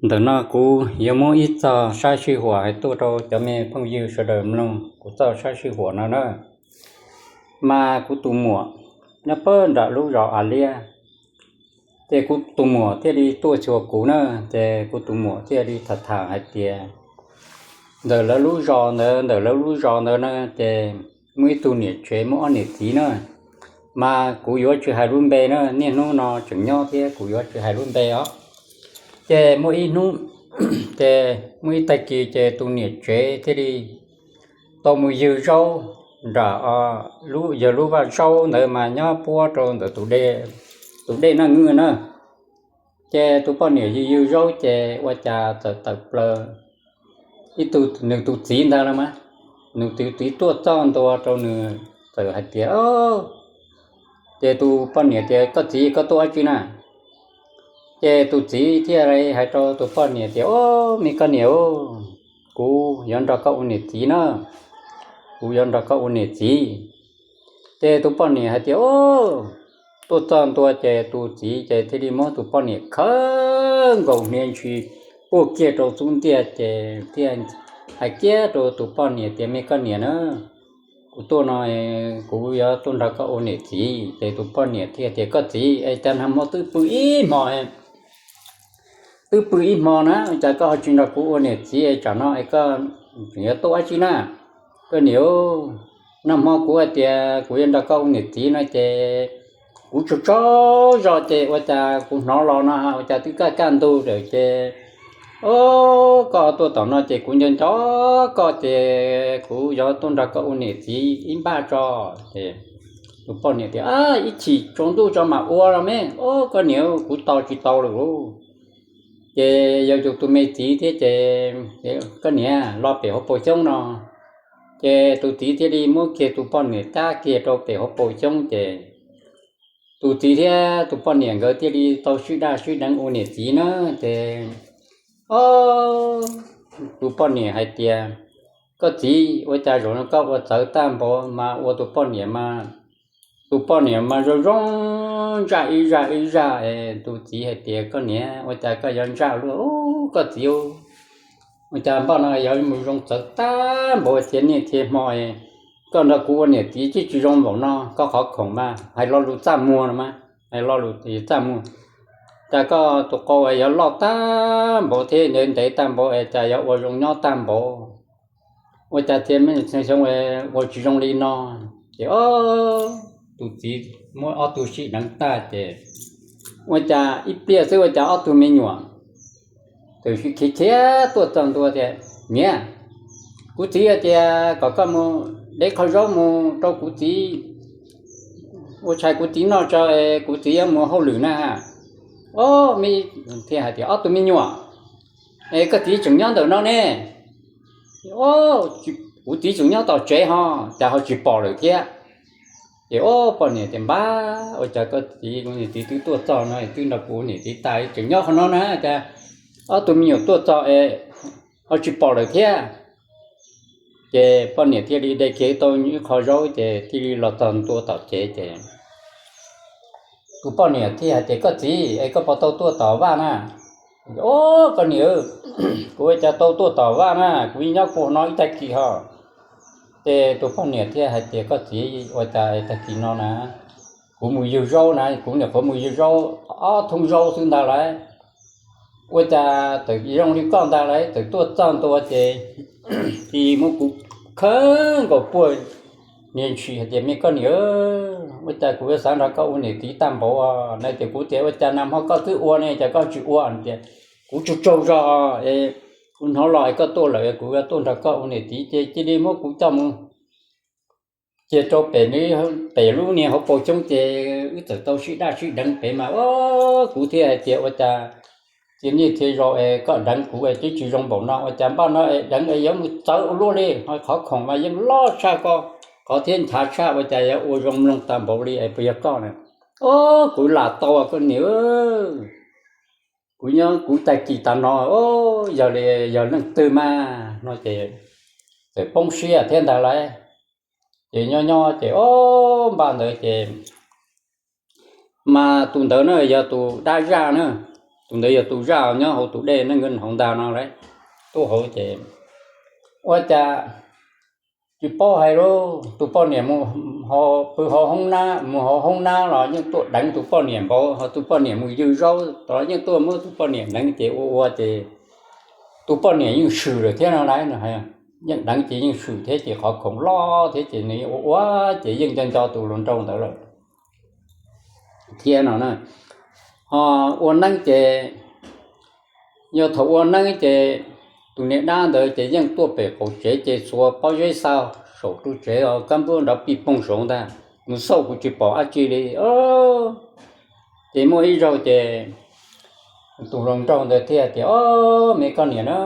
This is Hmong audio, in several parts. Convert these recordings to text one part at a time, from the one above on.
Ntawm no kuv yuav muab ib txoj sab sij huam hais tuaj rau cov me phooj ywg sawv daws mloog kuv txoj sab sij huam no na. Mas kuv tus muam nyob pem nram lub zos Av Liab, ces kuv tus muam thiaj li tuaj xyuas kuv na, ces kuv tus muam thiaj li tham tham hais tias ntawm lawv lub zos ntawd, ntawm lawv lub zos ntawd na, ces muaj ib tug niam tsev muaj ob niam txiv na, mas kuv yuav tsis hais lub npe na, niaj hnub no tseem nyob thiab kuv yuav tsis hais lub npe os. Ces muaj ib hnub, ces muaj ib tag kis ces tus niam tsev thiaj li tau mus ywg zaub nram yawg lub vaj zaub ntawd mas nyob puab rau ntawm tus dej Naj Nwj na. Ces tus poj niam ywg ywg zaub ces ua cas txawm tawm plaws ib tug, nws tus txiv ntag los mas, nws tus txiv tuaj txog ntua rau nws txawm hais tias, ces tus poj niam tias, koj txiv, koj tuaj ua dab tsi na? Ces tus txiv thiaj li hais rau tus poj niam tias, o, me koj niam, kuv yuav nrog koj ua niam txiv na, kuv yuav nrog koj ua niam txiv. Ces tus poj niam hais tias, o, tuaj txog ntua ces tus txiv ces thiaj li muab tus poj niam khawb nkaus hnia ntshis puag kiag rau xub ntiag ces thiaj hais kiag rau tus poj niam tias, me koj niam na, kuv tuaj no, kuv yuav tuaj nrog koj ua niam txiv. Ces tus poj niam thiaj tias, koj txiv, es cas nag hmo twb pw ib hmo twb pw ib hmo na, cas koj ho tsis nrog kuv ua niam txiv, tsam no es koj tseem yuav tuaj ua dab tsi na? Koj niam, nag hmo kuv hais tias kuv yuav nrog koj ua niam txiv no ces kuv tsaug tsaug zog ces ua cas kuv hnov los no ua cas twb kaj kaj ntug lawm ces, o, koj tuaj tom no ces kuv nco nco koj ces kuv yuav tuaj nrog koj ua niam txiv ib npaj tso. Ces tus poj niam tias, ib chim tsaus ntuj tso mam ua los me. O, koj niam, kuv tos tsis tau lawm lauj. Ces yog tus me txiv thiab ces, koj niam, los pem hauv paus xyoob no. Ces tus txiv thiaj li muab kiag tus poj niam cab kiag rau pem hauv paus xyoob ces tus txiv thiab tus poj niam nkawd thiaj li tau sib daj sib deev ua niam txiv na. Ces, o, tus poj niam hais tias, koj txiv, ua cas zaum no koj ua txawv tag npaum mas ua tus poj niam mas, tus poj niam mas zoo zoo ntsaj ib zaj ib zaj es tus txiv hais tias, koj niam, ua cas koj yuav ntsaj luaj, koj txiv, ua cas npaj no yuav mus zoo txawv tag npaum thiab niaj thiab hmo, koj nrog kuv ua niam txiv tsis tsis zoo npaum no, koj qhov khoom mas hais lo lus txaj muag no mas, hais lo lus txaj muag, cas koj tus qau yuav loj tag npaum thiab ntev tag npaum es cas yuav ua zoo nyob tag npaum, ua cas thiaj me xyoo ua tsis zoo li no. Ces, o, tus txiv muab ob tug sib deev tag ces ua cas ib pliag xwb ua cas ob tug me nyuam txawm khiav khiav tuaj txog ntua tias, niam, kuv txiv hais tias kom koj mus de qho zaub mus rau kuv txiv, ua tshais kuv txiv noj tso, kuv txiv yuav mus hauj lwm na. O, me, thiaj hais tias, ob tug me nyuam, es koj txiv tseem nyob ntawm no ne? O, kuv txiv tseem nyob tom tsev ho, cas ho tsis pom lawm thiab. Ces, o, poj niam tias, npab, ua cas koj txiv, kuv niam txiv twb tuaj txog no twb nrog kuv niam txiv tas tseem nyob qhov no na, cas ob tug me nyuam tuaj txog es ho tsis pom lawm thiab. Ces poj niam thiaj li de kiag tau ib qho zaub ces thiaj li los txog ntua tom tsev ces tus poj niam thiaj hais tias, koj txiv, es koj puas tau tuaj tom vaj na? O, koj niam, kuv ua cas tau tuaj tom vaj na, kuv nyob kuv no ib tag kis ho. Ces tus poj niam thiaj hais tias, koj txiv, ua cas tag kis no na, kuv mus ywg zaub na, kuv nyuam qhuav mus ywg zaub ob thoob zaub xwb ntag lauj, ua cas txawm zoo li koj ntag lauj, txawm tuaj txog ntua ces cia li muab kuv khawb nkaus puag hnia ntshis hais tias, me koj niam, ua cas kuv yuav xav nrog koj ua niam txiv tag npaum na, ces kuv tias ua cas nag hmo koj twb ua ne cas koj tsis ua tias, kuv tsaug tsaug zog, kuv hnov los koj tuaj lawm kuv yuav tuaj nrog koj ua niam txiv ces cia li muab kuv coj mus cia rau pem, pem lub niag hauv paus xyoob ces wb txawm tau sib daj sib deev pem mas, o, kuv thiaj hais tias ua cas cia niaj thiaj zaus es koj deev kuv es twb tsis zoo npaum no, ua cas npaj no es deev es yuav mus txawv ua luaj li, qhov khoom mas yeej loj tshaj koj qhov thiab nchav tshaj, ua cas yuav ua zoo mloog tag npaum li es puas yog koj na? O, kuv lam tau koj niam, kuv nyob kuv tag kis tas no, o, yog li yog leej twg mas no ces txawm poob siab thiab ntag lauj. Ces nyob nyob ces, o, npaj ntawd ces mas tus ntawd na yog tus dab zaj na, tus ntawd yog tus zaj nyob hauv tus dej neej hauv ntag no lawm. Tuaj hauv ces ua cas tsis paub hais lauj, tus poj niam mus pw hauv hoob nab, mus hauv hoob nab los yeej tuaj deev tus poj niam npaum, ho tus poj niam mus ywg zaub los yeej tuaj muab tus poj niam deev ces ua ua ces tus poj niam yeej swm lawm thiab no lawm. Yeej deev ces yeej swm thiab ces qhov khoom loj thiab ces nws ua ua ces yeej nco nco tus hluas nraug ntawd lawm thiab no na. Ho ua neeb ces, yog thaum ua neeb ces tus niam dab ntawd ces yeej tuaj pem qaum tsev ces xuas pob zeb xa saum ru tsev os, kab npuab nrov pij poog saud ntag, mus xauj kuv tsis pom dab tsi li. Ces muaj ib zaug ces tus hluas nraug ntawd thiaj tias, Ob, me koj niam na,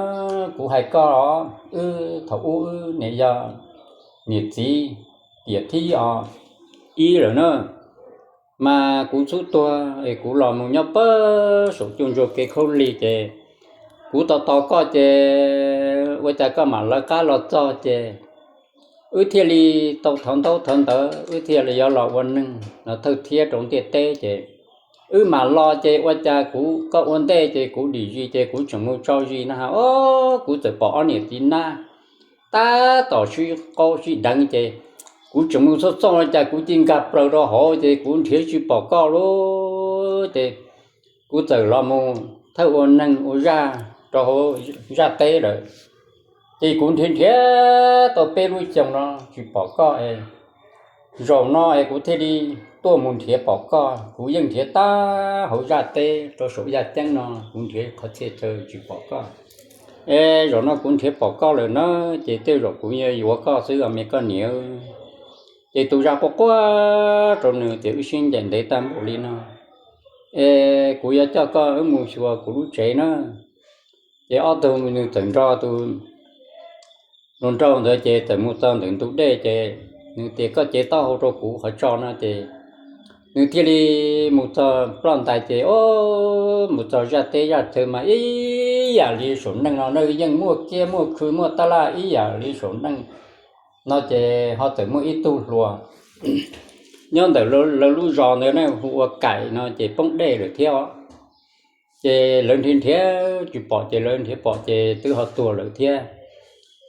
kuv hais koj os, wb thaum ub wb niam yog niam txiv tiam thib os ib lawm na, mas kuv xub tuag es kuv los mus nyob pab saum cuaj ntsuag kev khaub lig ces kuv tos tos koj ces ua cas koj mam lawv qab los txog ces wb thiaj li tau thawv ntaub thawv ntawv, wb thiaj li yuav los ua neeg no thawj thiab rau ntiaj teb ces wb mam los ces ua cas kuv, koj ua ntej ces kuv dim zis ces kuv tseem mus tso zis na ha, ob, kuv txawm pom ob niam txiv nab tab tom sib qaub sib deev ces kuv tseem mus txog txog ua cas kuv cia nkag plaws rau hauv ces kuv nrhiav tsis pom koj lawm ces kuv txawm los mus thawj ua neeg ua zaj rau hauv zaj teb lawm. Ces kuv nrhiav nrhiav tau peb lub xyoos no tsis pom koj es zaum no es kuv thiaj li tuaj mus nrhiav pom koj. Kuv yeej nrhiav tag hauv zaj teb rau saum yaj ceeb no, kuv nrhiav qhov txhia chaw tsis pom koj. Es zaum no kuv nrhiav pom koj lawm na, ces tej zaum kuv yuav yuav koj xwb os me koj niam. Ces tus zaj quaj quaj rau nws tias, Wb sib ncaim ntev tag npaum li no es kuv yuav coj koj wb mus xyuas kuv lub tsev na. Ces ob tug nws txawm nrog tus hluas nraug ntawd ces txawm mus txog ntawm ntug dej ces nws tias, Koj cev taub hau rau kuv qhov tso no. Ces nws thiaj li mus txog ploj ntais ces, o, mus txog zaj teb zaj chaw mas ib yam li saum neej no na, yeej muaj kiab muaj khw muaj tab laj ib yam li saum neej no. Ces ho txawm muaj ib tug hluas nyob ntawm lawv lub zos ntawd ne, hu ua Kaim no ces poob dej lawm thiab os. Ces lawv nrhiav nrhiav tsis pom, ces lawv nrhiav pom ces twb ho tuag lawm thiab.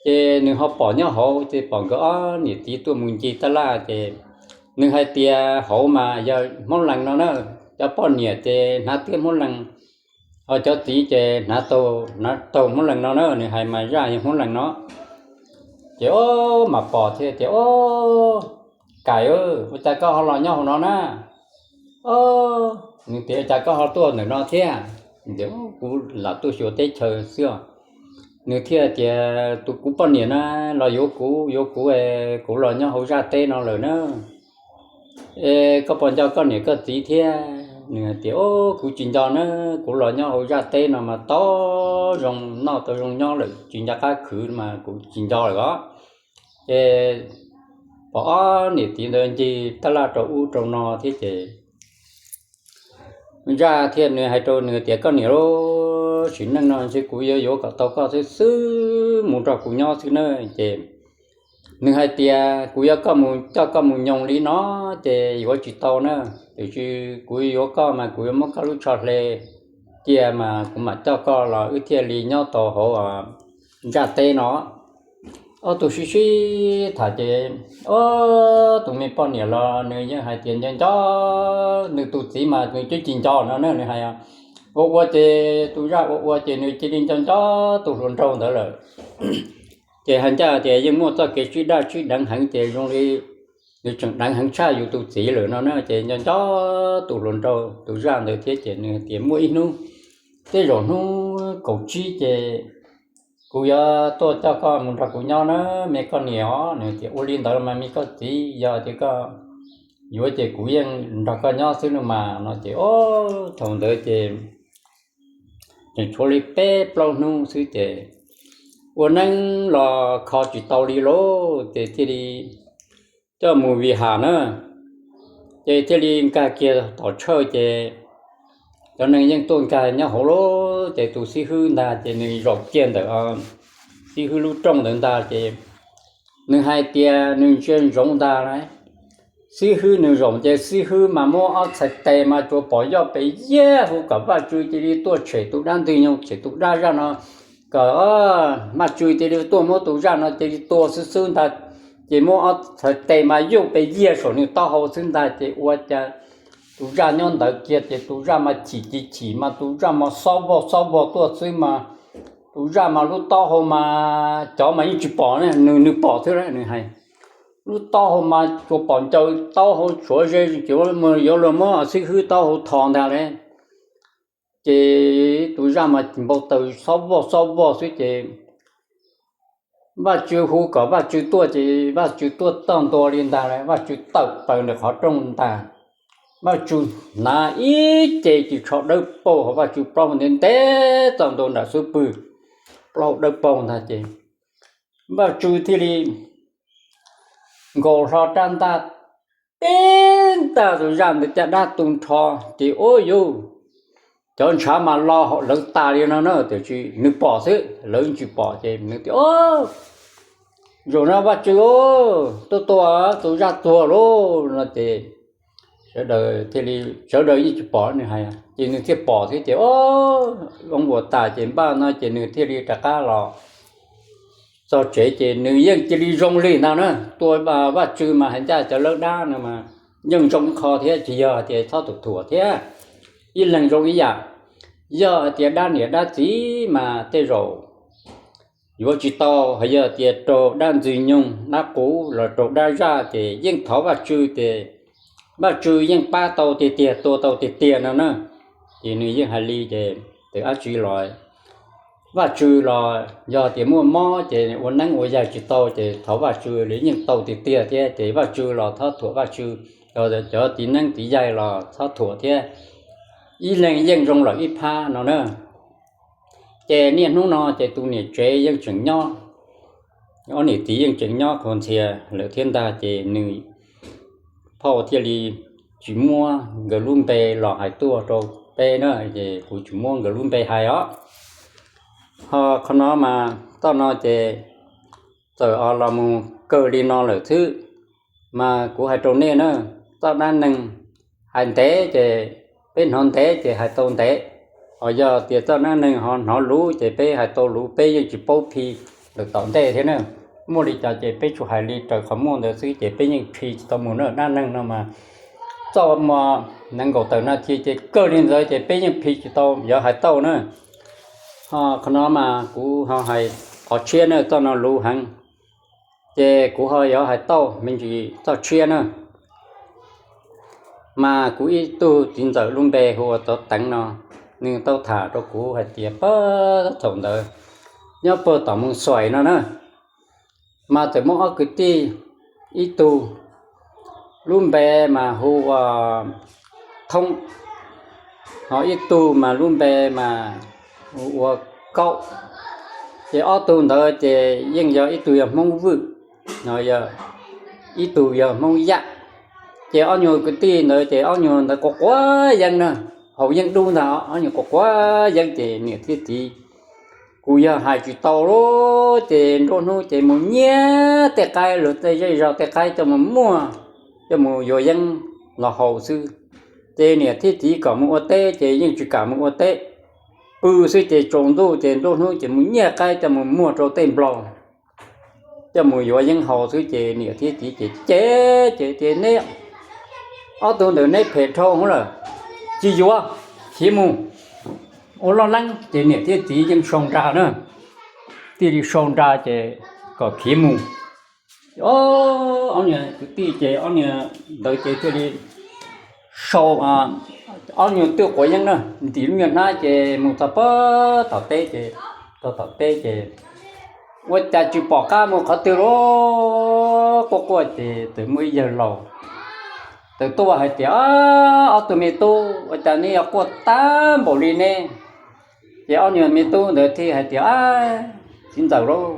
Ces nws ho pom nyob hauv, ces pom nkawd ob niam txiv tuaj mus ncig tab laj, ces nws hais tias hauv mas yog Hmoob Lees no na, cov poj niam ces hnav tiab Hmoob Lees, ho cov txiv ces hnav taug Hmoob Lees no na, nws hais mas zaj yog Hmoob Lees no. Ces o, mas pom thiaj tias, O, Kaim, ua cas koj ho los nyob hauv no na? O, nws tias, Ua cas koj ho tuaj ntawm no thiab? Tias, Kuv lam tuaj xyuas teb chaws xwb os. Nws thiaj tias, Tus kuv poj niam na los yuav kuv, yuav kuv es kuv los nyob hauv zaj teb no lawm na. Es koj puas nco koj niam koj txiv thiab? Nws tias, O, kuv tsis nco na, kuv los nyob hauv zaj teb no mas tau zoo noj tau zoo nyob lawm, tsis nco qab khwv mas kuv tsis nco lawm os. Ces pom ob niam txiv ntawd ncig tab laj rau ub rau no thiab ces zaj thiaj nws hais rau nws tias, Koj niam, lub sim neej no ntshe kuv yuav yuav kom tau koj xwb xwb mus nrog kuv nyob xwb na. Ces nws hais tias, Kuv yuav coj koj mus nyoos li no ces yuav tsis tau na, tiam sis kuv yuav koj mas kuv yuav muab koj lub tsho hle cia mas kuv mam coj koj los wb thiaj li nyob tau hauv zaj teb no. Ob tug sib sib tham ces, o, tus me poj niam los nws yeej hais tias nco nco nws tus txiv mas nws twb tsis nco no na, nws hais ua ua ces tus zaj ua ua ces nws cia li nco nco tus hluas nraug ntawd lawm. Ces hais ncaj tias yeej muaj txoj kev sib daj sib deev heev ces zoo li nws tseem deev heev tshaj yus tus txiv lawm no na, ces nco nco tus hluas nraug tus zaj ntawd thiab ces nws hais tias, Muaj ib hnub, tej zaum hnub kaum tsib ces kuv yuav tuaj coj koj mus nrog kuv nyob na me koj niam os. Nws tias, Ua li ntawd mas me koj txiv, yog tias koj yuav ces kuv yeej nrog koj nyob xwb no mas no. Ces o, thaum ntawd ces tseem tshuav li peb plaub hnub xwb ces ua neeb los kho tsis tau li lauj, ces thiaj li coj mus Vim Has na. Ces thiaj li nkag kiag tom tshawj ces cov neeg yeej tuaj nkag nyob hauv lawm, ces tus xib hwb ntag ces nws zaum kiag ntawm xib hwb lub rooj ntawd ntag ces nws hais tias nws ntsia ntsoov ntag lauj, xib hwb nws zaum ces xib hwb mas muab ob txhais tes mas tsuas pom yoj pes yiag, hu kom Vaj Tswv cia li tuaj tshem tus dab ntxwg nyoog, tshem tus dab zaj no, kom Vaj Tswv cia li tuaj muab tus zaj no cia li tua xwb xwb ntag. Ces muab ob txhais tes mas yuj pes yiag saum nws taub hau xwb ntag, ces ua cas tus zaj nyob ntawd kiag ces tus zaj mas chim ces chim mas tus zaj mas xob vog xob vog tuaj xwb mas tus zaj mas lub taub hau mas cov mas yeej tsis pom ne, nws nws pom xwb nws hais, lub taub hau mas tsuas pom ncaws taub hau tshuav ze, yuav luag muab xib hwb taub hau tho ntag li. Ces tus zaj mas npau taws xob vog xob vog xwb ces Vaj Tswv hu kom Vaj Tswv tuaj ces Vaj Tswv tuaj txog ntua li ntag, Vaj Tswv tawm plaws ntawm qhov rooj ntag. Vaj Tswv hnav ib ce ris tsho dawb paug, ho Vaj Tswv plaub hau ntev ntev txog ntua nram xub pwg, plaub hau dawb paug ntag ces Vaj Tswv thiaj li nkaus hlo rab ntaj tib ntaj tus zaj ntawd caj dab tu nrho ces ua yuj, cov ntshav mas lo lawv tas li no na, tiam sis nws pom xwb, lawv tsis pom ces nws tias, Zaum no Vaj Tswv tuaj tua tus zaj tuag lauj no ces sawv daws thiaj li, sawv daws yeej tsis pom nws hais ces nws thiaj pom thiab ces, o, zoo ua tas ces npaj no ces nws thiaj li rov qab los txog tsev ces nws yeej cia li zoo li ntag na. Tua Vaj Tswv mas hais ncaj cov lawb dab no mas yeej zoo ib qho thiab, tsis yog hais tias txhob thuam thiab, ib leeg zoo ib yam. Yog hais tias dab niam dab txiv mas tej zaum yuav tsis tau, ho yog tias raug dab ntxwg nyoog dab qus los raug dab zaj ces yeej thov Vaj Tswv ces Vaj Tswv yeej pab tau tiag tiag, tua tau tiag tiag no na. Ces nws yeej hais li ces tus dab tsi los Vaj Tswv los yog tias muaj mob ces ua neeb ua yaig tsis tau ces thov Vaj Tswv los yeej tau tiag tiag thiab ces Vaj Tswv los txhob thuam Vaj Tswv, cov txiv neeb txiv yaig los txhob thuam thiab, ib leeg yeej zoo lawm ib phab no na. Ces niaj hnub no ces tus niam tsev yeej tseem nyob, ob niam txiv yeej tseem nyob qhuas ntxhias lawm thiab ntag ces nws phauj thiaj li tsis muab nkawd lub npe los hais tuaj rau peb na, ces kuv tsis muab nkawd lub npe hais os. Ho qhov no mas txoj no ces txawm los mus kawg li no lawm xwb, mas kuv hais rau nej na, txoj dab neeg hais ntev ces peb hnov ntev ces hais tau ntev, ho yog tias txoj dab neeg ho hnov luv ces peb hais tau luv, peb yeej tsis paub phi lawm tom ntej thiab na. Muaj li cas ces peb tsuas hais li raws qhov muaj ntawd xwb ces peb yeej phi tsis tau mus na. Dab neeg no mas txoj mo nees nkaum tawm nas thi ces kawg li ntawd ces peb yeej phi tsis tau, yuav hais tau na. Ho qhov no mas kuv ho hais qhov tshiab na, txoj no luv heev, ces kuv ho yuav hais tau me ntsis txoj tshiab na. Mas kuv ib tug txiv ntxawm lub npe hu ua Txov Teev no, nws tau tham rau kuv hais tias pag thaum ntawd nyob puag tom Moos Xuais no na, mas txawm muaj ob kwv tij, ib tug lub npe mas hu ua Thoob, ho ib tug mas lub npe mas hu ua Kaub. Ces ob tug ntawd ces yeej yog ib tug yog Hmoob Vwj, ib tug yog Hmoob Yaj. Ces ob nyuag kwv tij ntawd ces ob nyuag ntawd quav quav yeeb na, haus yeeb dub ntag, ob nyuag quav quav yeeb ces niam thiab txiv, kuv yog hais tsis tau lawm ces nruab hnub ces mus nyiag tej qaib, luag tej zej zog tej qaib coj mus muag, coj mus yuav yeeb los haus xwb. Ces niam thiab txiv kom mus ua teb ces yeej tsis kam mus ua teb, pw xwb ces tsaus ntuj ces nruab hnub ces mus nyiag qaib coj mus muag rau tej nploos, coj mus yuav yeeb haus xwb ces niam thiab txiv ces cem ces tias, Neb ob tug ntawm neb phem dhau hwv lawm, tsis yuav, khiav mus ua loj leeb. Ces niam thiab txiv yeej sau nra na, thiaj li sau nra ces kom khiav mus. Ob nyuag kwv tij ces ob nyuag ntawd ces thiaj li sau, ob nyuag twb quav yeeb na, ntim lub nyuag hnab ces mus txog pag tom teb ces, txog tom teb ces ua cas tsis pom qab mus qhov twg li, quaj quaj ces txawm muaj ib yawg laus txawm tuaj hais tias, Ob tug me tub, ua cas neb yuav quaj tag npaum li ne? Ces ob nyuag me tub ntawd thiaj hais tias, Txiv ntxawm lauj,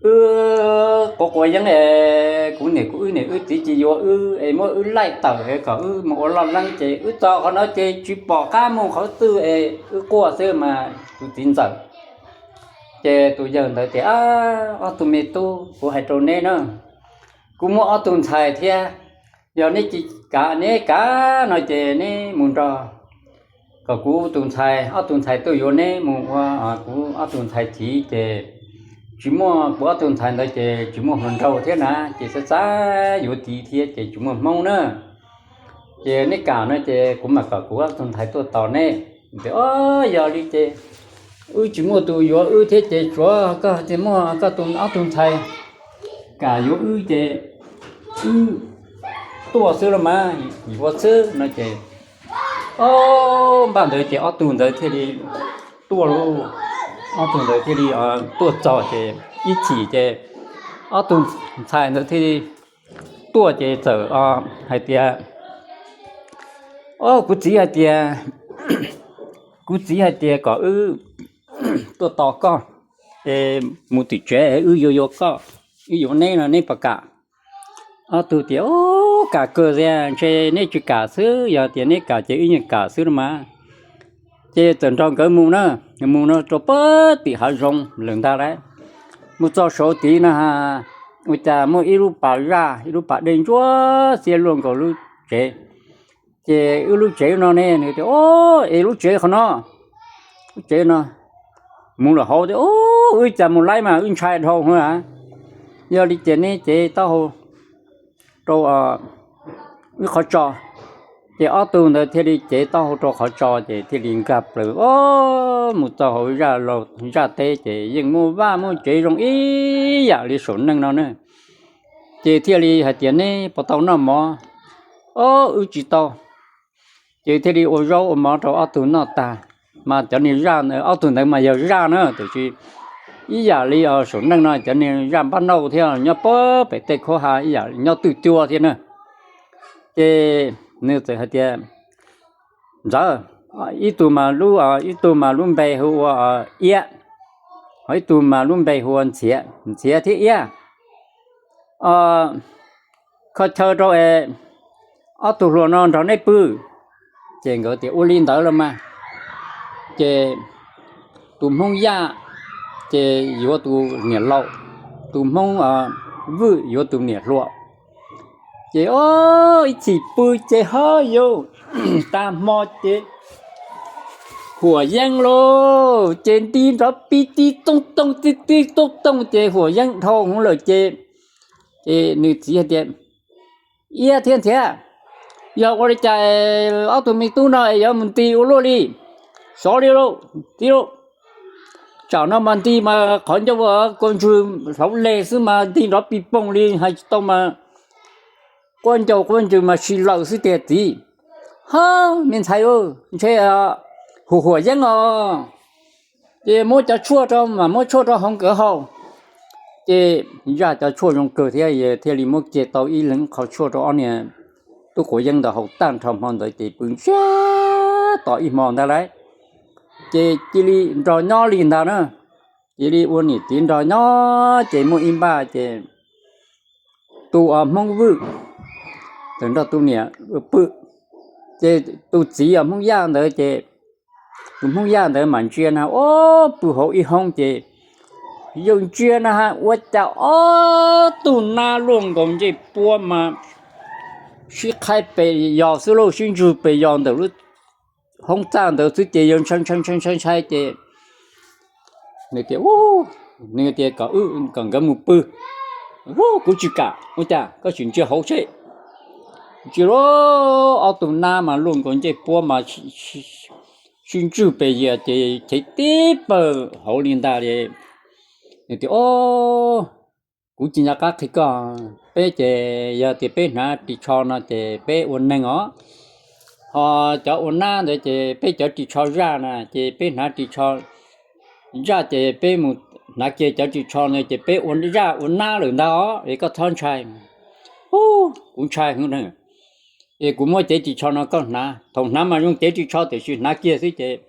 wb quav quav yeeb es kuv niam kuv wb niam wb txiv tsis yuav wb es muab wb laij tawm es kom wb mus ua loj leeb ces wb txog qhov no ces tsis pom qab mus qhov twg es wb quaj xwb mas tus txiv ntxawm. Ces tus yawg ntawd tias, Ob tug me tub, kuv hais rau neb na, kuv muaj ob tug ntxhais thiab. Yog neb tsis kam, neb kam no ces neb mus nrog kom kuv tus ntxhais, ob tug ntxhais tuaj yuav neb mus ua kuv ob tug ntxhais txiv ces tsis muaj, kuv ob tug ntxhais ntawd ces tsis muaj hluas nraug thiab na, ces xav xav yuav txiv thiab ces tsis muaj hmoob na. Ces neb kam no ces kuv mam kom kuv ob tug ntxhais tuaj tos neb. Tias, Ob, yog li ces wb tsis muaj tus yuav wb thiab ces tsuav koj tias muaj koj tus ob tug ntxhais kam yuav wb ces wb tuaj xwb los mas, yuav xwb no ces, ob, npaj ntawd ces ob tug ntawd thiaj li tuaj lauj. Ob tug ntawd thiaj li tuaj txog ces ib chim ces ob tug ntxhais ntawd thiaj li tuaj ces txawm hais tias, Ob, kuv txiv hais tias, kuv txiv hais tias kom wb tuaj tos koj es mus tim tsev, wb yuav yuav koj, wb yuav neb no neb puas kam? Ob tug tias, Ub, kam kawg tiag, ntshe neb tsis kam xwb, yog tias neb kam ces wb yeej kam xwb no mas. Ces txawm nrog nkawd mus na, mus no rau puag tim hav zoov lawm ntag lauj. Mus txog saud tid no, ua cas muaj ib lub pas zaj, ib lub pas dej ntsuab xiab luaj nkaus lub tsev. Ces wb lub tsev no ne, nws tias, Ob, es lub tsev qhov no, lub tsev no, mus lawm hauv tias, Ub, wb cas mus laib mas wb ntshai dhau hwv. Yog li ces neb cev taub hau rau wb qhov tso. Ces ob tug ntawd thiaj li cev taub hau rau qhov tso ces thiaj li nkag plaws mus txog hauv zaj, zaj teb ces yeej muaj vaj muaj tsev zoo ib yam li saum neej no na. Ces thiaj li hais tias, Neb puas tau noj mov? Ob, wb tsis tau. Ces thiaj li ua zaub ua mov rau ob tug noj tag. Mas cov niag zaj, ob tug ntawd mas yog zaj na, tiam sis ib yam li saum neej no cov niag zaj npab nauj thiab nyob puag pem tej khuab ha ib yam nyob twj cuab thiab na. Ces nws txawm hais tias, Ntxawm, ib tug mas lub, ib tug mas lub npe hu ua Iab, ho ib tug mas lub npe hu ua Ntxhiav, Ntxhiav thiab Iab, kho chaw rau es ob tug hluas no nrog neb pw. Ces nkawd tias, Ua li ntawd los mas. Ces tus Hmoob Yaj ces yuav tus niam laus, tus Hmoob Vwj yuav tus niam hluas. Ces ob, ib chim pw ces ho yus tag hmo ces huam yeeb lauj, ces nti nrov pib tib tooj tooj tib tib tooj tooj ces huam yeeb dhau hwv lawm ces, ces nws txiv hais tias, Iab thiab Ntxhiav, yog ua li cas ob tug me tub no es yuav mus nti ua luaj li? Sov li lauj, txiv lauj. Tsam no mas nti mas qhov ncauj kua ntswg hlauv leg xwb mas nti nrov pij poog li hais tsis tau mas, quab ncaug quab ntswg mas si lawm xwb tiag txiv. Ha, me ntxhais, ntshe huam huam yeeb os. Ces muab cov tshuaj rau, mas muab tshuaj rau hauv nkawd haus. Ces zaj cov tshuaj zoo kawg thiab, thiaj li muab kiag tau ib leeg qho tshuaj rau ob niag tub quav yeeb ntawd haus tag nrho hmo ntawd ces pw ntsiag to ib hmo ntag lauj. Ces cia li nrog nyob li ntag na. Cia li ua niam txiv nrog nyob ces muaj ib npaj ces tus Hmoob Vwj txawm nrog tus niam pw, ces tus txiv Hmoob Yaj ntawd ces, tus Hmoob Yaj ntawd mas ntsia na, ob, pw hauv ib hoob ces yawg ntsia na ha ua cas ob tug nab luaj nkaus ncej puab mas sib qhaib pes yos xwb lauj, sib ntswg pes yos ntawm lub hoob txaj ntawd xwb ces yawg ntshai ntshai ntshai ntshai ntshai ces nws tias, nws tias kom nkawd mus pw. Kuv tsis kam, ua cas koj tsis ntsia hauv seb. Ntsia lauj, ob tug nab mas luaj nkaus ncej puab mas sib ntswg pes yos ces chev tib pawg hauv li ntag li. Nws tias, Ob, kuv tsis nco qab qhia koj, peb ces yog tias peb hnav ris tsho no ces peb ua neeg os. Ho cov ua nab ntawd ces peb cov ris tsho zaj na ces peb hnav ris tsho zaj ces peb mus hnav kiag cov ris tsho no ces peb ua zaj ua nab lawm ntag os, es koj txhob ntshai. Ub, kuv ntshai heev na. Es kuv muab cev ris tsho no koj hnav, thaum hnav mas zoo cev ris tsho tiam sis hnav kiag xwb ces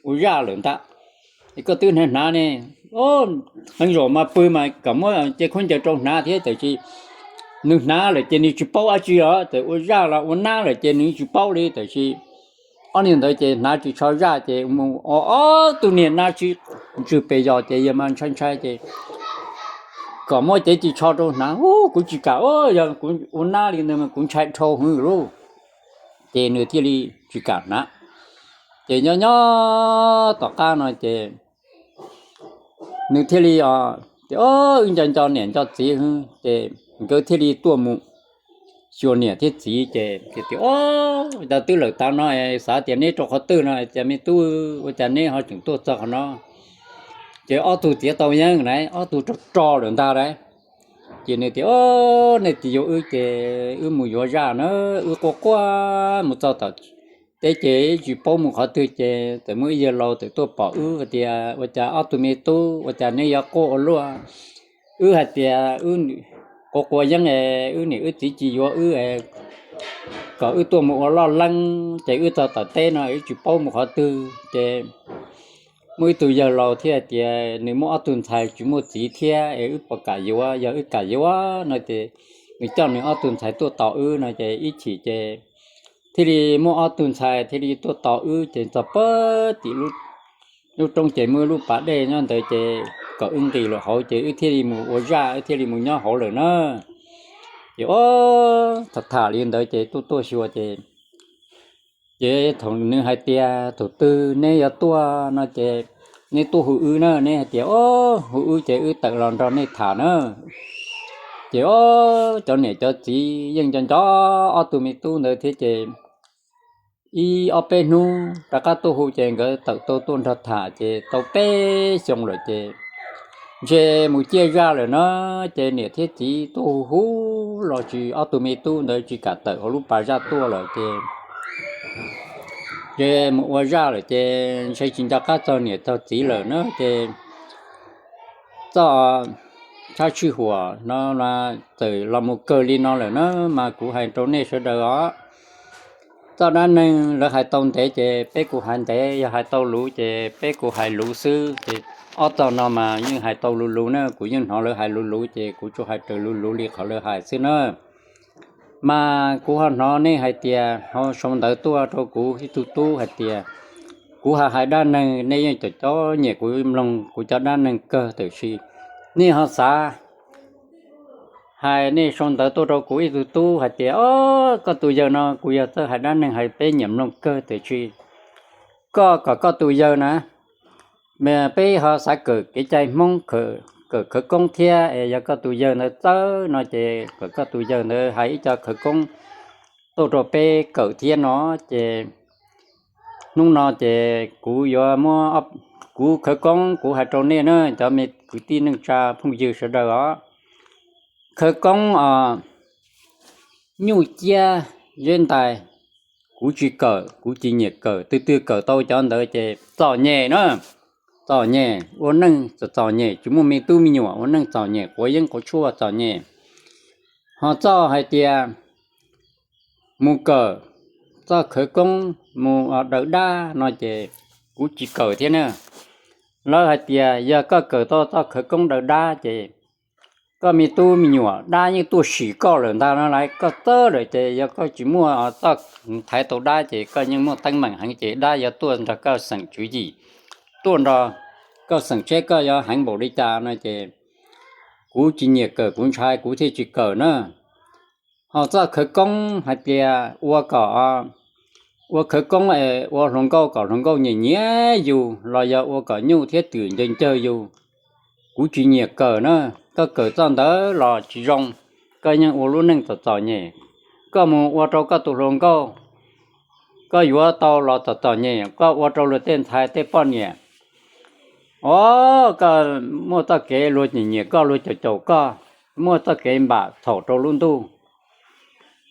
ua zaj lawm ntag. Es koj twb hnav hnav ne, qee zaum mas pw mas kom muab cev khaub ncaws rau hnav thiab tiam sis nws hnav lawm ces nws tsis paub dab tsi os, txawm ua zaj los ua nab lawm ces nws tsis paub li tiam sis ob niag ntawd ces hnav ris tsho zaj ces mus ob tug niag nab sib ntswg pes yos ces yawg mas ntshai ntshai ces kom muab cev ris tsho rau hnav. Ub, kuv tsis kam, yog kuv ua nab li ntawd mas kuv ntshai dhau hwv lauj. Ces nws thiaj li tsis kam hnav. Ces nyob nyob tom qab no ces nws thiaj li, o, ces o, wb nco nco niam nco txiv hwv ces nkawd thiaj li tuaj mus xyuas niam thiab txiv ces tias, o, cas twb lawm tav no es xav tias neb rau qhov twg no, cas me tub ua cas neb ho tseem tuaj txog qhov no? Ces ob tug txiav tau yeeb na, ob tug rog ro lawm ntag lauj. Ces nws tias, o, nej tsis yuav wb ces wb mus yuav zaj na, wb quaj quaj mus txog tom teb ces tsis paub mus qhov twg ces txawm muaj ib yawg laus txawm tuaj pom wb tias ua cas ob tug me tub ua cas neb yuav quaj ua luaj. Wb hais tias wb quav quav yeeb es wb niam wb txiv tsis yuav wb, kom wb tuaj mus ua loj leeb ces wb txog tom teb no wb tsis paub mus qhov twg ces muaj ib tug yawg laus thiaj tias nws muaj ob tug ntxhais tsis muaj txiv thiab es wb puas kam yuav, yog wb kam yuav no ces nws coj nws ob tug ntxhais tuaj tos wb no ces ib chim ces thiaj li muaj ob tug ntxhais thiaj li tuaj tos wb ces txog pem tim lub roob ces muaj lub pas dej nyob ntawd ces kom wb nqis lawm hauv ces wb thiaj li mus ua zaj, wb thiaj li mus nyob hauv lawm na. Ces o, tham tham li ntawd ces tuaj tuaj xyuas ces, ces thaum nws hais tias thaum twg neb yuav tuaj no ces neb tuaj hu wb na, neb hais tias o, hu wb ces wb tawm los nrog nej tham na. Ces o, cov niam cov txiv yeej nco nco ob tug me tub ntawd thiab ces ib ob peb hnub rov qab tuaj hu ces nkawd tawm tau tuaj nrog tham ces tau peb xyoo lawm ces ntshe mus ciaj zaj lawm na. Ces niam thiab txiv tuaj hu hu los tsis, ob tug me tub ntawd tsis kam tawm hauv lub pas zaj tuaj lawm ces ntshe mus ua zaj lawm ces ntshe tsis nco qab txog niam txog txiv lawm na ces txoj tshab sij huam no txawm los mus kawg li no lawm na. Mas kuv hais rau nej sawv daws os, txoj dab neeg lawv hais tau ntev ces peb kuj hais ntev, yog hais tau luv ces peb kuj hais luv xwb ces ob txoj no mas yeej hais tau luv luv na, kuv yeej hnov lawv hais luv luv ces kuv tsuas hais raws luv luv li qhov lawv hais xwb na. Mas kuv ho hnov nej hais tias ho sau ntawv tuaj rau kuv ib tug tub hais tias kuv hais hais dab neeg nej yeej cov cov nyiam kuv mloog kuv cov dab neeg kawg, tiam sis nej ho xav hais, nej sau ntawv tuaj rau kuv ib tug tub hais tias o, koj tus yawg no kuv yog txawj hais dab neeg hais peb nyiam mloog kawg, tiam sis koj kom koj tus yawg na, peb ho xav kawm kev cai Hmoob, kawm khawv koob thiab es yog koj tus yawg ntawd txawj no ces kom koj tus yawg ntawd hais ib co khawv koob tuaj rau peb kawm thiab no ces hnub no ces kuv yuav muab kuv khawv koob kuv hais rau nej na cov me kwv tij neej tsa phooj ywg sawv daws os. Khawv koob os, nyuj ciab zeb ntais, kuv tsis kawm, kuv tsis nyiam kawm, twg twg kawm tau cov ntawd ces txom nyem na, txom nyem, ua neej txom txom nyem, tsis muaj me tub me nyuam, ua neej txom nyem, quav yeeb quav tshuaj txom nyem. Ho txoj hais tias mus kawm txoj khawv koob mus daws dab no ces kuv tsis kawm thiab na. Lawv hais tias yog koj kawm tau txoj khawv koob daws dab ces koj me tub me nyuam dab yeej tuaj sim koj lawm ntag no lauj, koj txawj lawm ces yog koj tsis muaj txoj thaiv tau dab ces koj yeej muaj teeb meem heev ces dab yuav tuaj nrog koj xeem tswv yim, tuaj nrog koj xeem seb koj yuav heev npaum li cas no ces kuv tsis nyiam kawm, kuv ntshai kuv thiaj tsis kawm na. Ho txoj khawv koob hais tias ua kom, ua khawv koob es ua hluas nkauj kom hluas nkauj nyiam nyiam yus los yog ua kom nyuj thiab twm ncawg ncawg yus, kuv tsis nyiam kawm na. Koj kawm txoj ntawd los tsis zoo, koj yeej ua lub neej txom txom nyem. Koj mus ua rau koj tus hluas nkauj, koj yuav tau los txom txom nyem, koj ua rau luag tej ntxhais tej poj niam, o, koj muaj txoj kev luag nyiam nyiam koj, luag caum caum koj, muaj txoj kev npam txhaum rau lub ntuj.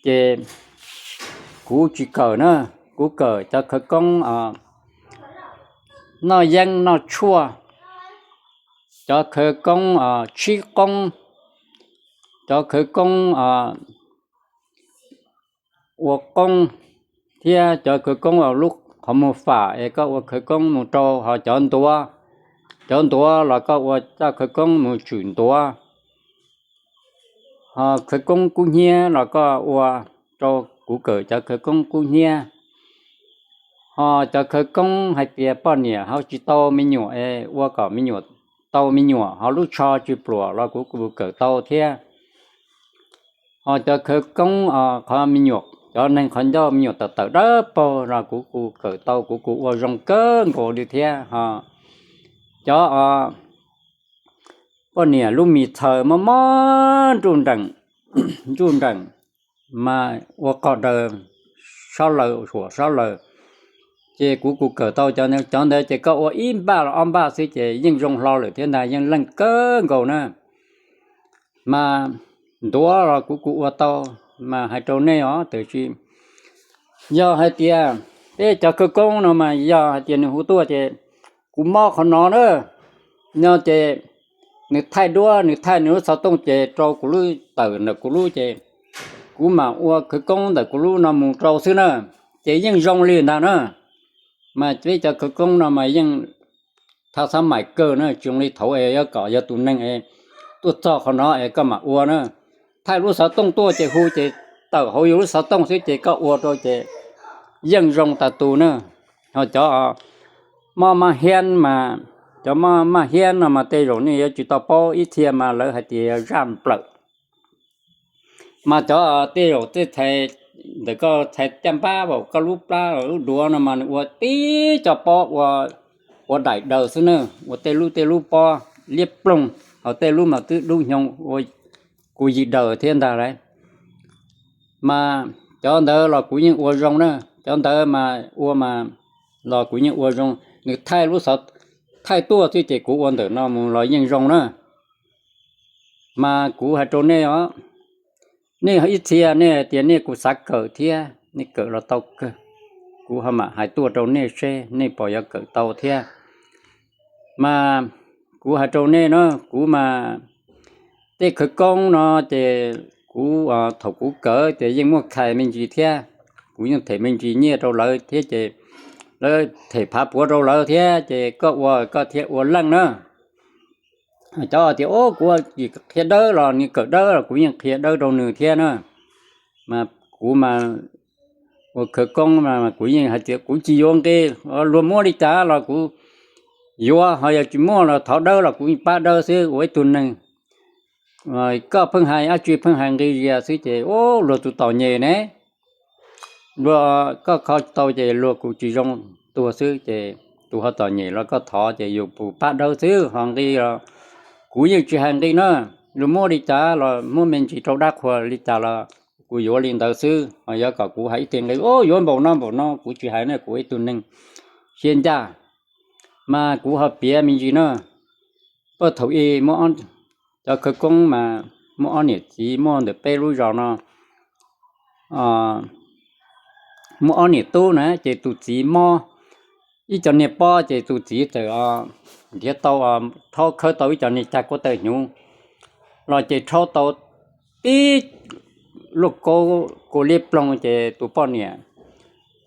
Ces kuv tsis kawm na, kuv kawm cov khawv koob noj yeeb noj tshuaj, cov khawv koob tshib qoob, cov khawv koob ua qoob, thiab cov khawv koob lub qhov muag fam es koj ua khawv koob mus rau, ho cov ntuav, cov ntuav los koj ua cov khawv koob mus tswm ntuav, ho khawv koob kub hnyiab los koj ua rau, kuv kawm cov khawv koob kub hnyiab. Ho cov khawv koob hais tias poj niam ho tsis tau me nyuam es ua kom me nyuam tau me nyuam, ho lub tsho tsis pluam los kuv kuj kawm tau thiab. Ho cov khawv koob, qhov me nyuam, cov neeg qhov ncauj me nyuam tawm tawm dawb paug los kuv kuj kawm tau, kuv kuj ua zoo kawg nkaus li thiab. Ho cov poj niam lub mis txhaws mob mob nruj nreem, nruj nreem mas ua qog daws sab laws, suam sab laws, ces kuv kuj kawm tau cov ntawd. Cov ntawd ces koj ua ib npaj los ob npaj xwb ces yeej zoo hlo lawm thiab ntag, yeej leej kawg nkaus na. Mas ntuav los kuv kuj ua tau, mas hais rau nej os, tiam sis yog hais tias peb cov khawv koob no mas yog hais tias nws hu tuaj ces kuv mob qhov no na, no ces nws thaij duab, nws thaij nws lub xov tooj ces rau kuv lub, tawm ntawm kuv lub ces kuv mam ua khawv koob ntawm kuv lub no mus rau xwb na, ces yeej zoo li ntag na. Mas peb cov khawv koob no mas yeej thaj xab maim kawg na, tsis zoo li thaud es yuav kom yog tus neeg es tuaj txog qhov no es koj mam ua na. Thaij lub xov tooj tuaj ces hu ces tawm hauv yus lub xov tooj xwb ces koj ua rau ces yeej zoo tas tus na. Ho cov mob maj hiab mas, cov mob maj hiab no mas tej zaum nej yuav tsis tau paub, ib txhia mas lawv hais tias zaj nplawm. Mas cov tej zaum tej txhais, ntawm koj txhais caj npab, koj lub plab lub duav no mas nws ua tib co pob ua daim daws xwb na, ua tej lub tej lub pob liab ploog, ho tej lub mas twb dub hnyoo ua kuv yim daws thiab ntag lauj. Mas cov ntawd los kuv yeej ua zoo na, cov ntawd mas ua mas los kuv yeej ua zoo, nws thaij lub xov, thaij tuaj xwb ces kuv ua ntawm no mus los yeej zoo na. Mas kuv hais rau nej os, nej ib txhia nej hais tias nej kuv xav kawm thiab, nej kawm los tau kawg, kuv ho mam hais tuaj rau nej seb nej puas yuav kawm tau thiab. Mas kuv hais rau nej no, kuv mas tej khawv koob no ces kuv, thaum kuv kawm ces yeej muaj khais me ntsis thiab, kuv yeej them me ntsis nyiaj rau lawv thiab ces lawv them phav puav rau lawv thiab ces koj ua koj thiaj ua leej na. Cov tias, o, kuv tsis qhia dawb los nws kawm dawb los kuv yeej qhia dawb rau nws thiab na. Mas kuv mas ua khawv koob mas kuv yeej hais tias kuv tsis yuav nqi, luag muab li cas los kuv yuav, ho yog tsis muaj los thov dawb los kuv yeej pab dawb xwb ua ib tug neeg. Koj pheej hais dab tsi pheej hais nqi zias xwb ces, o, luag tus tom nyem ne, luag, koj kho tsis tau ces luag kuj tsis zoo tuag xwb ces tus ho tom nyem los koj thov ces yus pab dawb xwb ho nqi los kuv yeej tsis hais nqi na. Luag muab li cas los muab me ntsis rau dab qhuas li cas los kuv yuav li ntawd xwb, ho yuav kom kuv hais ib teg nqi, o, yuav npaum no npaum no kuv tsis hais na, kuv ib tug neeg siab ncaj. Mas kuv ho piav me ntsis na, puag thaum ub muaj, cov khawv koob mas muaj ob niam txiv muaj ntawm peb lub zos no, muaj ob niam tub na ces tus txiv mob ib co niag pob ces tus txiv txawm nrhiav tau, rhaub khawb tau ib co niag cag kuab tawg hnyuv los ces rhaub tau tib luaj kaub kua liab ploog ces tus poj niam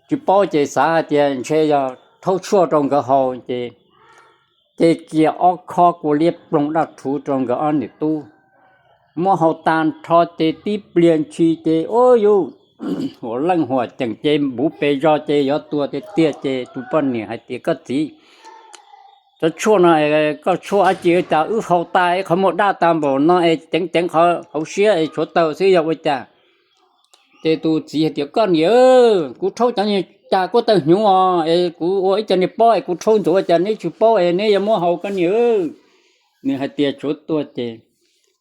tsis paub ces xav hais tias ntshe yog rhaub tshuaj rau nkawd haus ces, ces cia ob khob kua liab ploog daj rhuv rau nkawd ob niam tub. Muab haus tag nrho ces tib pliag ntshis ces ua yus huam leej huam ceem ces npuv pes zog ces yuav tuag tiag tiag ces tus poj niam hais tias koj txiv, cov tshuaj no koj tshuaj dab tsi ua cas wb haus tas qhov muag daj tas npaum no es ceev ceev qhov hauv siab es tshuav taws xwb yog ua cas? Ces tus txiv hais tias koj niam, kuv rhaub cov niag cag kuab tawg hnyuv os es kuv ua ib co niag pob es kuv rhaub ntxuav ua cas neb tsis paub es neb yuav muab haus koj niam. Nws hais tias tshuav tuag ces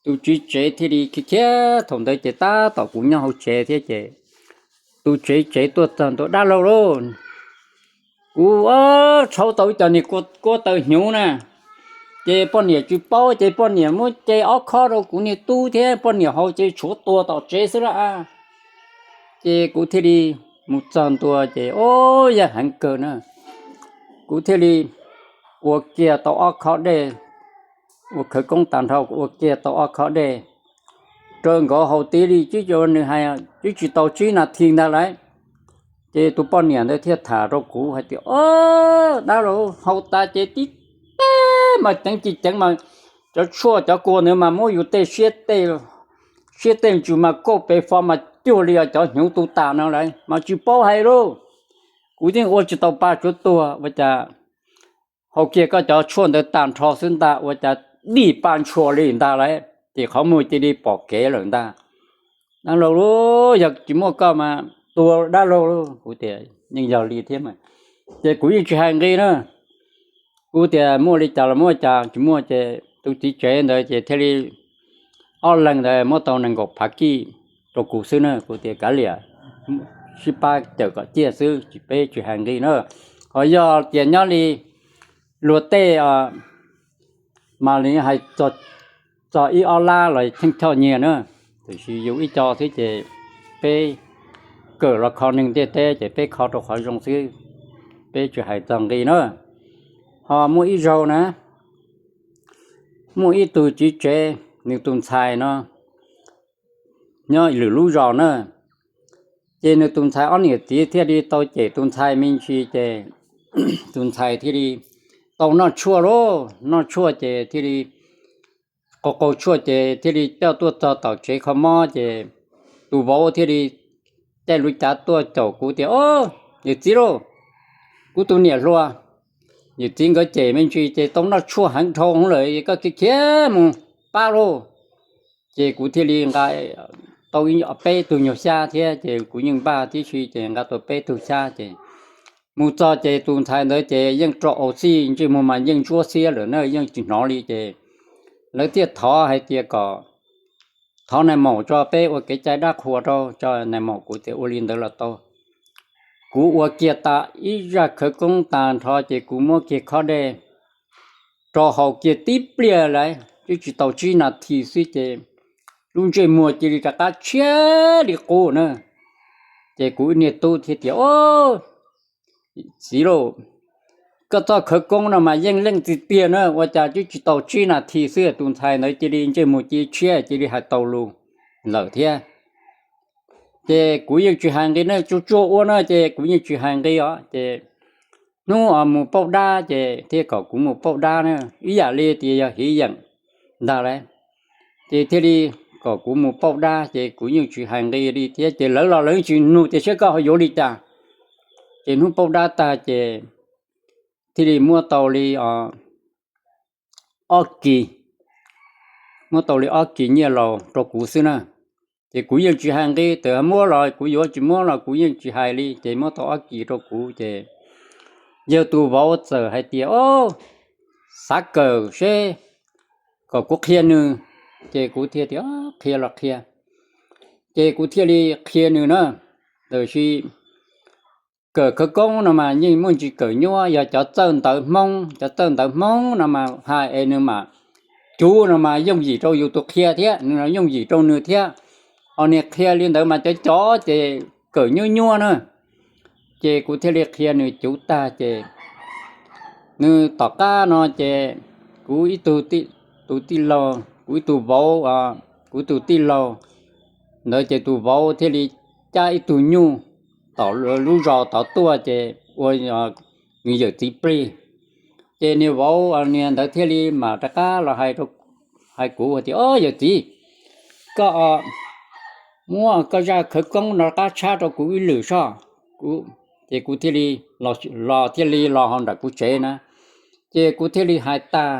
tus tswv tsev thiaj li khiav khiav, thaum ntawd ces tab tom kuv nyob hauv tsev thiab ces tus tswv tsev tuaj txog ntua, dab laug lauj, kuv rhaub tau ib co niag kuab tawg hnyuv na, ces poj niam tsis paub ces poj niam muab ce ob khob rau kuv niag tub thiab poj niam haus ces tshuav tuag tom tsev xwb lauj. Ces kuv thiaj li mus txog ntua ces o, yaj heev kawg na, kuv thiaj li ua kiag tau ob khob dej, ua khawv koob tag nrho kuv ua kiag tau ob khob dej rau nkawd haus tib li, nws hais twb tsis tau tsib nas this ntag lauj. Ces tus poj niam ntawd thiaj tham rau kuv hais tias, o, dab laug, haus tas ces tib teg mas ceev tsis ceev mas cov tshuaj cov kua ntawd mas muab yus tej siab tej ntsws mas kauj pes fo mas cuag li cov hnyuv tu tas no lauj, mas tsis paub hais lauj. Kuv yeej ua tsis tau pa, tshuav tuag ua cas haus kiag koj cov tshuaj ntawd tag nrho xwb ntag, ua cas dij paj ntshua li ntag lauj, ces qhov muag cia li pom kev lawm ntag. Dab laug lauj, yog tsis muaj koj mas tua dab laug lauj. Kuv tias yeej yog li thiab mas, ces kuv yeej tsis hais nqi na. Kuv tias muaj li cas los muaj, cas tsis muaj, ces tus txiv tsev ntawd ces thiaj li ob leeg ntawd muab tau nees nkaum phav kij rau kuv xwb na. Kuv tias kav liam, sib pab cawm kom ciaj xwb, tsis, peb tsis hais nqi na. Ho yog tias nyob li luag tej mas li hais txog ib ob lab los cheej choj nyiag na, tiam sis yus ib co xwb ces peb kawm los kho neeg ntiaj teb ces peb kho rau qhov zoo xwb, peb tsis hais txog nqi na. Ho muaj ib zaug na, muaj ib tug txiv tsev, nws tus ntxhais no nyob lwm lub zos na, ces nws tus ntxhais ob niam txiv thiaj li tau cem tus ntxhais me ntsis ces tus ntxhais thiaj li tau noj tshuaj lauj, noj tshuaj ces thiaj li qau qau tshuaj ces thiaj li coj tuaj txog tom tsev kho mob ces tus vauv thiaj li caij lub cav tuaj caum kuv tias, Au, yawm txiv lauj, kuv tus niam hluas, yawm txiv nkawd cem me ntsis ces tau noj tshuaj heev dhau lawm, koj khiav khiav mus pab lauj. Ces kuv thiaj li nqa tau peb tug nyuag xyab thiab ces kuv yeej npaj tib si ces nqa tau peb tug xyab ces mus txog ces tus ntxhais ntawd ces yeej rau au xij, ntsej muag mas yeej ntsuab xiab lawm na, yeej tsis hnov li ces lawv thiaj thov hais tias kom thov nais maum tso peb ua kev cai dab qhuas rau, tso nais maum. Kuv tias ua li ntawd los tau. Kuv ua kiag tas ib zaj khawv koob tag nrho ces kuv muab kiag khob dej rau haus kiag tib pliag lawm twb tsis tau tsib nas this xwb ces lub ntsej muag cia li rov qab tshiab li qub na. Ces kuv niag tub thiaj tias, Au, txiv lauj, koj txoj khawv koob no mas yeej leej txiv tiag na, ua cas twb tsis tau tsib nas this xwb tus ntxhais ntawd cia li ntsej muag cia li tshiab cia li hais tau lus lawm thiab. Ces kuv yeej tsis hais nqi na, tsuag tsuag ua na ces kuv yeej tsis hais nqi os. Ces hnub mus pauj dab ces thiaj kom kuv mus pauj dab na, ib yam li tias yog hiv yeem ntag lauj. Ces thiaj li kom kuv mus pauj dab ces kuv yeej tsis hais nqi li thiab ces lawv los lawv tsis nug tias saib koj ho yuav li cas. Ces hnub pauj dab tag ces thiaj li muab tau li ob kis, muab tau li ob kis nyiaj laus rau kuv xwb na. Ces kuv yeej tsis hais nqi, txawm muab los kuv yuav, tsis muab los kuv yeej tsis hais li. Ces muab tau ob kis rau kuv ces yawg tus vauv txawm hais tias, Au, xav kawm seb kom kuv qhia nws. Ces kuv thiaj tias, Qhia los qhia. Ces kuv thiaj li qhia nws na. Tab sis kawm khawv koob no mas yeej muaj ntsis kawm nyuaj, yog cov txawj ntawv Hmoob, cov txawj ntawv Hmoob no mas hais es nws mam cuv no mas yooj yim rau yus tus qhia thiab nws los yooj yim rau nws thiab. Ho niag qhia li ntawd mas cov cov ces kawm nyuaj nyuaj na. Ces kuv thiaj li qhia nws cuv tag ces nws tom qab no ces kuv ib tug, tus tij laug, kuv ib tug vauv, kuv tus tij laug ntawd ces tus vauv thiaj li cab ib tug nyuj tom lub zos tod tuaj ces ua nws yawm txiv plig. Ces niag vauv niag ntawd thiaj li mam rov qab los hais kuv tias, Au yawm txiv, koj muab koj zaj khawv koob no rov qab tshab rau kuv ib lwm soj. Ces kuv thiaj li los, thiaj li los hauv nram kuv tsev na. Ces kuv thiaj li hais tag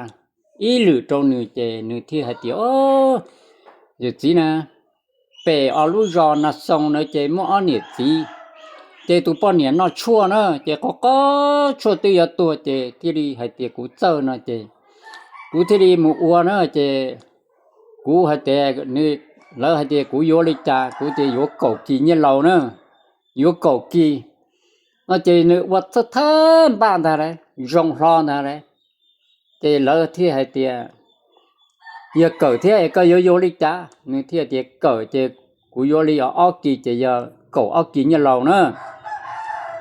ib lwm rau nws ces nws thiaj hais tias, Au, yawm txiv na, pem os lub zos Na Xoo na ces muaj ob niam txiv, ces tus poj niam noj tshuaj na ces qov qov tshuaj twb yuav tuag ces thiaj li hais tias kuv txawj no ces kuv thiaj li mus ua na ces kuv hais tias, lawv hais tias kuv yuav li cas, kuv tias yuav kaum kis nyiaj laus na, yuav kaum kis no ces nws ua thawj thawj npaj ntag lauj, zoo hlo ntag lauj. Ces lawv thiaj hais tias, Yog kawm thiab es koj yuav yuav li cas? Nws thiaj tias, Kawm ces kuv yuav li ob kis ces yog kaum ob kis nyiaj laus na.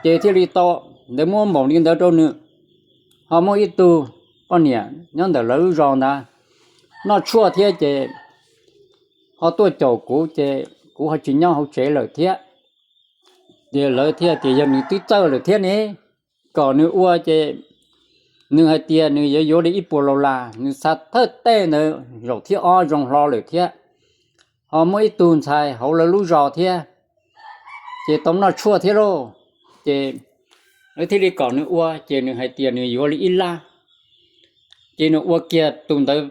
Ces thiaj li tau ntawd, muab npaum li ntawd rau nws. Ho muaj ib tug poj niam nyob ntawm lawv lub zos ntawd noj tshuaj thiab ces ho tuaj caum kuv ces kuv ho tsis nyob hauv tsev lawm thiab. Ces lawv thiaj tias yog nws twb txawj lawm thiab ne, kom nws ua ces nws hais tias nws yuav yuav li ib puas laus las, nws xav thawj tej ntawd zaum thib ob zoo hlo lawm thiab. Ho muaj ib tug ntxhais hauv lawv lub zos thiab, ces tau noj tshuaj thiab lauj. Ces lawv thiaj li kom nws ua ces nws hais tias nws yuav li ib lab. Ces nws ua kiag tus ntawd,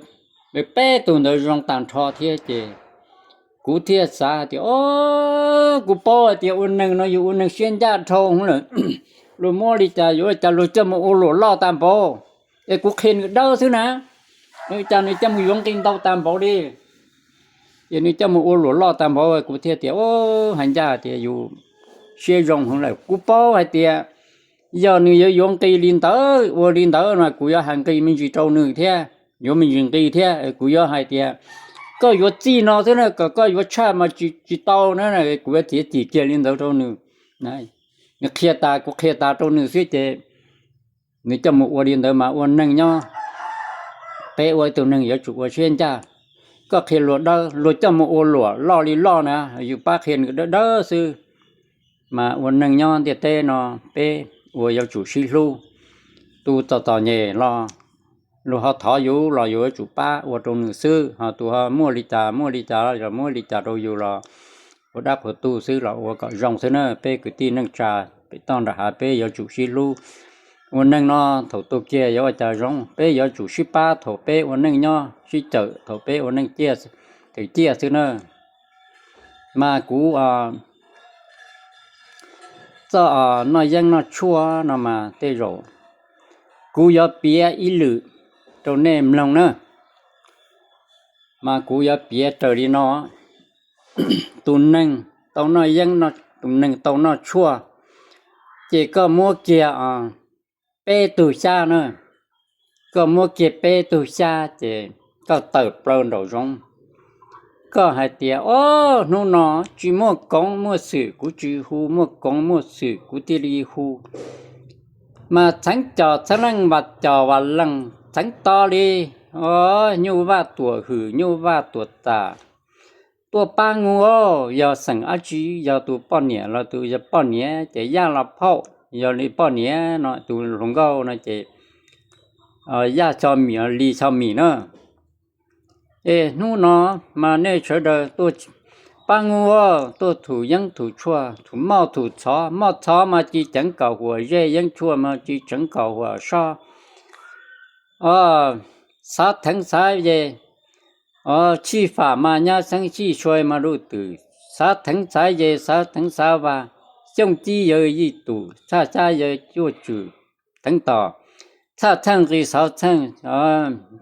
peb tug ntawd zoo tag nrho thiab ces kuv thiaj xav hais tias, o, kuv paub hais tias ua neeg no yus ua neeg siab ncaj dhau lawm, luag muab li cas yuav li cas, luag coj mus ua luam loj tag npaum, es kuv qhia nws dawb xwb na, cas nws coj mus yuav nqi ntau tag npaum li. Ces nws coj mus ua luam loj tag npaum, kuv thiaj tias, o, hais ncaj tias yus siab zoo heev lawm. Kuv paub hais tias yog nws yuav yuav nqi li ntawd ua li ntawd no kuv yuav hais nqi me ntsis rau nws thiab, yuav me ntsis nqi thiab. Kuv yuav hais tias koj yuav txij no xwb na, kom koj yuav tshaj mas tsis tau na, kuv yuav txiav txim kiag li ntawd rau nws. Nws qhia tas kuv qhia tas rau nws xwb ces nws coj mus ua li ntawd mas ua neeg nyob, peb ua ib tug neeg yuav tsum ua siab ncaj. Koj qhia luag dawb, luag coj mus ua luam loj li loj na, yus pab qhia nws dawb dawb xwb. Mas ua neeg nyob ntiaj teb no peb ua yuav tsum sib hlub. Tus txom txom nyem los luag ho thov yus los yus yuav tsum pab ua rau nws xwb, ho tus ho muaj li cas muaj li cas los muab li cas rau yus los ua dab qhuas tuj xwb los ua kom zoo xwb na. Peb kwv tij neej tsa pem toj nram hav peb yuav tsum sib hlub. Ua neeg no thaum tuag kiag yuav ua cas zoo, peb yuav tsum sib pab thaum peb ua neej nyob, sib cawm thaum peb ua neej ciaj, thaum ciaj xwb na. Mas kuv txoj noj yeeb noj tshuaj no mas tej zaum kuv yuav piav ib lwm rau nej mloog na. Mas kuv yuav piav raws li no, tus neeg tau noj yeeb, tus neeg tau noj tshuaj, ces koj muab kiag peb tug xyab na, koj muab kiag peb tug xyab ces koj tawm plaws nraum zoov, koj hais tias, o, hnub no tsis muaj koov muaj xwm kuv tsis hu, muaj koov muaj xwm kuv thiaj li hu. Mas txheev cos txheev leej, vas cos vas leej, txheev to li, o, Nyuj Vaj Tuam Hwm, Nyuj Vaj Tuam Tas, tuaj pab nws, yog xeem dab tsi, yog tus poj niam los tus yog poj niam ces Yaj los phauj, yog li poj niam no tus hluas nkauj no ces Yaj Xyo Mim, Lis Xyo Mim na. Es hnub no mas nej sawv daws tuaj pab nws, tuaj thum yeeb thum tshuaj, thum moj thum txhov, moj txhov mas tsis ceev kom huam zej, yeeb tshuaj mas tsis ceev kom huam sob. Xav theev xav ye, o, chij fam mas nyab xeeb, chij sua mas luj twm, xav theev xav ye, xav theev xav vas, xyooj txib yawg yij tus, txhaj xyab yawg cuaj tswm theev tos, txhaj txheej nqis xov txheej,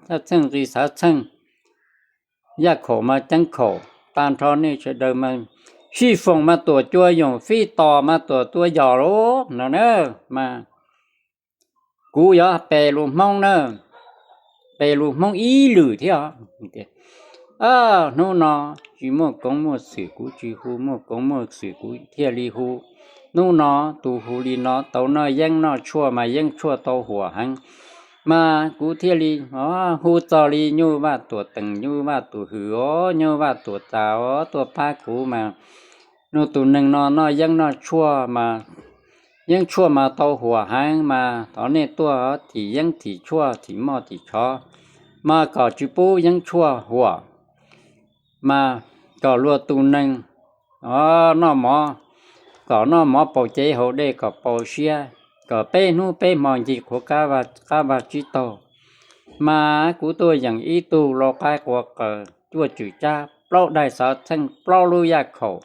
txhaj txheej nqis xov txheej, yaj khaum mas ceeb khaum, tag nrho nej sawv daws mas, Sij Foom mas Tuam Cua Yoom, Fij Tos mas Tuam Cua Yos lauj no na. Mas kuv yuav pem lus Hmoob na, pem lus Hmoob ib lwm thiab. Hnub no tsis muaj koov muaj xwm kuv tsis hu, muaj koov muaj xwm kuv thiaj li hu. Hnub no tus hu li no tau noj yeeb noj tshuaj mas yeeb tshuaj tau huam heev, mas kuv thiaj li hu txog li Nyuj Vaj Tuam Teem, Nyuj Vaj Tuam Hwm os, Nyuj Vaj Tuam Tas os, tuaj pab kuv mas, nws tus neeg no noj yeeb noj tshuaj mas, yeeb tshuaj mas tau huam heev mas thov nej tuaj thim yeeb thim tshuaj thim moj thim tshov, mas kom tsis pub yeeb tshuaj huam, mas kom luag tus neeg noj mov, kom noj mov paus cev haus dej kom paus siab, kom peb hnub peb hmo ncig qhuav qab vag tsib taug. Mas kuv tuaj yeem ib tug lau qaib qua qaws cuaj tswm tsab, plaub daig xov txheej, plaub lub yaj khaum,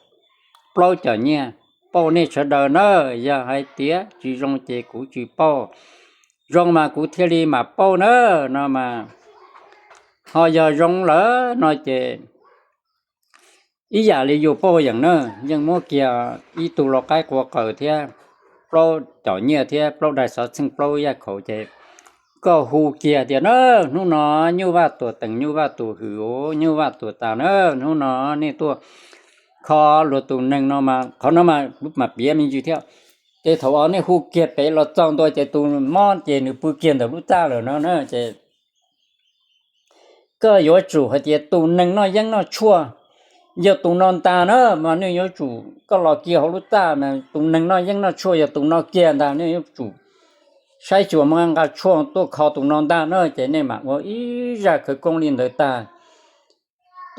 plaub cov nyiaj, pauj nej sawv daws na. Yog hais tias tsis zoo ces kuv tsis pauj, zoo mas kuv thiaj li mam pauj na. No mas ho yog zoo lawm no ces ib yam li yus pauj yeem na, yeej muab kiag ib tug lau qaib qua qaws thiab plaub cov nyiaj thiab plaub daig xov txheej plaub yaj khaum ces koj hu kiag tias na, hnub no Nyuj Vaj Tuam Teem, Nyuj Vaj Tuam Hwm os, Nyuj Vaj Tuam Tas na, hnub no nej tuaj kho luag tus neeg no mas, qhov no mas kuv mam piav me ntsis thiab. Ces thaum uas nej hu kiag pem los txog ntua ces tus mob ces nws pw kiag ntawm lub txaj lawm no na ces koj yuav tsum hais tias tus neeg noj yeeb noj tshuaj yog tus no ntag na, mas nej yuav tsum koj los kiag hauv lub txaj mas tus neeg noj yeeb noj tshuaj yog tus no kiag ntag, nej yuav tsum saib xyuas muab nqa tshuaj tuaj kho tus no ntag na. Ces nej mam ua ib zaj khawv koob li ntawd tag,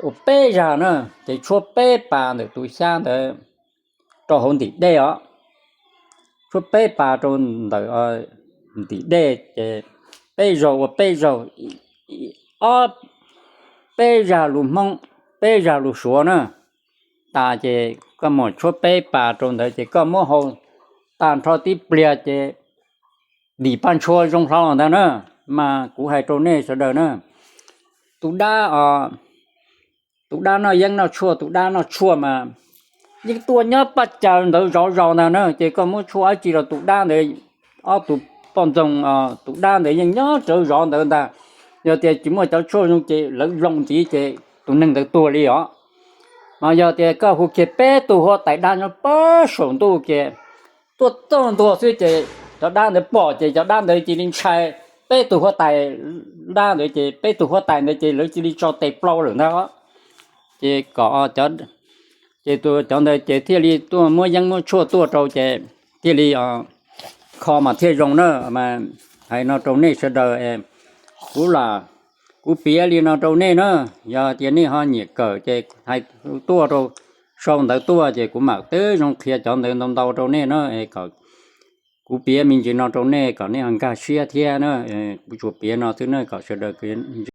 ua peb zaj na, ces tshuab peb pas ntawm tus xyab ntawd rau hauv ntim dej os, tshuab peb pas rau ntawm ntim dej ces peb zaug ua peb zaug, ob, peb zag lus Hmoob, peb zag lus Suav na. Tas ces koj muab tshuab peb pas rau ntawd ces koj muab hau tag nrho tib pliag ces dim paj ntshua zoo hlo ntag na. Mas kuv hais rau nej sawv daws na, tus dab, tus dab noj yeeb noj tshuaj, tus dab noj tshuaj mas yeej tuaj nyob paj caws ntawd zov zos ntag na. Ces koj muab tshuaj dab tsi los tus dab ntawd, ob tug poj ntxoog, tus dab ntawd yeej nyob rawv zov ntawd ntag. Yog tias tsis muaj cov tshuaj zoo ces lawv loo ntxiv ces tus neeg ntawd tuag li os. Mas yog tias koj hu kiag peb tug huab tais dab nyob pab saum ntuj kiag tuaj txog ntua xwb ces cov dab ntawd pom ces cov dab ntawd cia li ntshai peb tug huab tais dab ntawd ces peb tug huab tais ntawd ces lawv cia li tso tes plaub lawm ntag. Ces kom, ces cov ntawd ces thiaj li tuaj muab yeeb muab tshuaj tuaj rau ces thiaj li kho mas thiaj zoo na. Mas hais no rau nej sawv daws, kuv lam, kuv piav li no rau nej na. Yog tias nej ho nyiam kawm ces hais tuaj rau, sau ntawv tuaj ces kuv mam teb zoo qhia cov ntawd ntau ntau rau nej na. Kuv piav me ntsis no rau nej kom nej ho nkag siab thiab na. Kuv tsuas piav no xwb na kom sawv daws